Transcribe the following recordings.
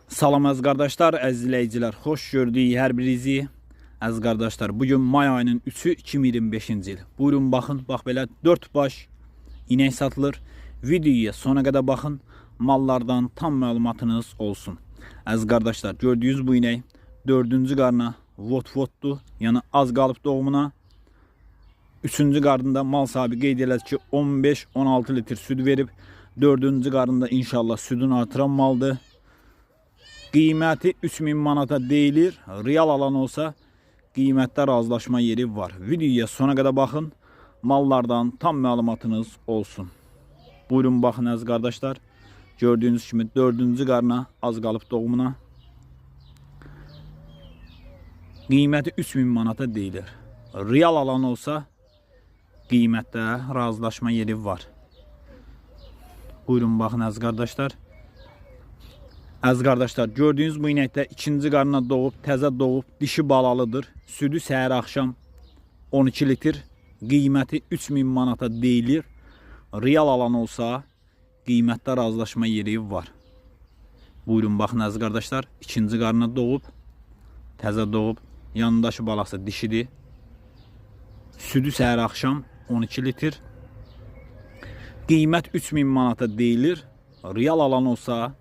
Salam əziz qardaşlar, əziz izləyicilər, xoş gördük hər birinizi. Əziz qardaşlar, bugün may ayının 3-ü 2025-ci il. Buyurun baxın, bax belə 4 baş inək satılır. Videoya sona qədər baxın, mallardan tam məlumatınız olsun. Əziz qardaşlar, gördüyünüz bu inək 4-cü qarna vot-votdur, yəni az qalıb doğumuna. 3-cü qarnında mal sahibi qeyd elədi ki, 15-16 litr süd verib. 4-cü qarnında inşallah südün artıran maldır. Qiyməti 3000 manata deyilir. Real alan olsa qiymətdə razılaşma yeri var. Videoya sona qədər baxın. Mallardan tam məlumatınız olsun. Buyurun baxın əziz qardaşlar. Gördüyünüz kimi 4-cü qarna az qalıb doğumuna. Qiyməti 3000 manata deyilir. Real alan olsa qiymətdə razılaşma yeri var. Buyurun baxın əziz qardaşlar. Əziz qardaşlar, gördüyünüz bu inəkdə ikinci qarnına doğub, təzə doğub, dişi balalıdır. Südü səhər axşam 12 litr, qiyməti 3000 manata deyilir. Real alan olsa qiymətdə razılaşma yeri var. Buyurun baxın əziz qardaşlar, ikinci qarnına doğub, təzə doğub, yanındakı balası dişidir. Südü səhər axşam 12 litr. Qiymət 3000 manata deyilir. Real alan olsa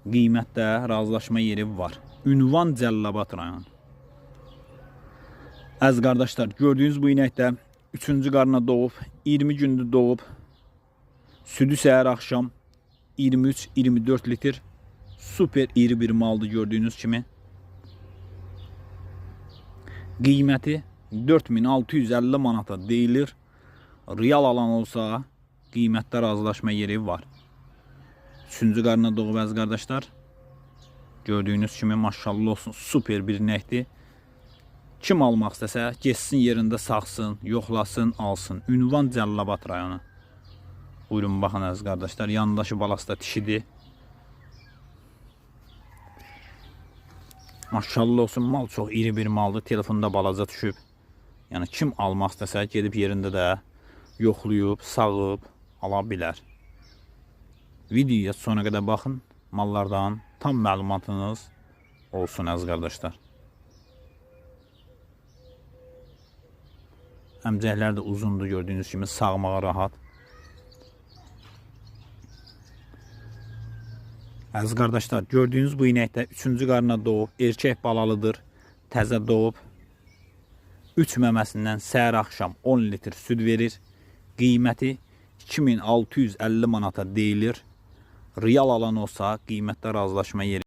qiymətdə razılaşma yeri var. Ünvan Cəlilabad rayonu. Əziz qardaşlar, gördüyünüz bu inəkdə 3-cü qarna doğub, 20 gündür doğub. Südü səhər axşam 23-24 litr. Super iri bir maldır gördüyünüz kimi. Qiyməti 4650 manata deyilir. Real alan olsa qiymətdə razılaşma yeri var. Üçüncü qarnına doğub əziz qardaşlar. Gördüyünüz kimi maşallah olsun super bir inəkdir. Kim almaq istəsə getsin yerində sağsın, yoxlasın, alsın. Ünvan Cəlilabad rayonu. Buyurun baxın əziz qardaşlar. Yanındakı balası da dişidir. Maşallah olsun mal çox iri bir maldır. Telefonda balaca düşüb. Yəni kim almaq istəsə gedib yerində də yoxlayıb, sağıb ala bilər. Videoya sona qədər baxın. Mallardan tam məlumatınız olsun əziz qardaşlar. Əmcəklər də uzundur gördüyünüz kimi sağmağa rahat. Əziz qardaşlar, gördüyünüz bu inəkdə 3-cü qarnına doğub, erkək balalıdır, təzə doğub. 3 məməsindən səhər axşam 10 litr süd verir. Qiyməti 2650 manata deyilir. Real alan olsa qiymətdə razılaşma yeri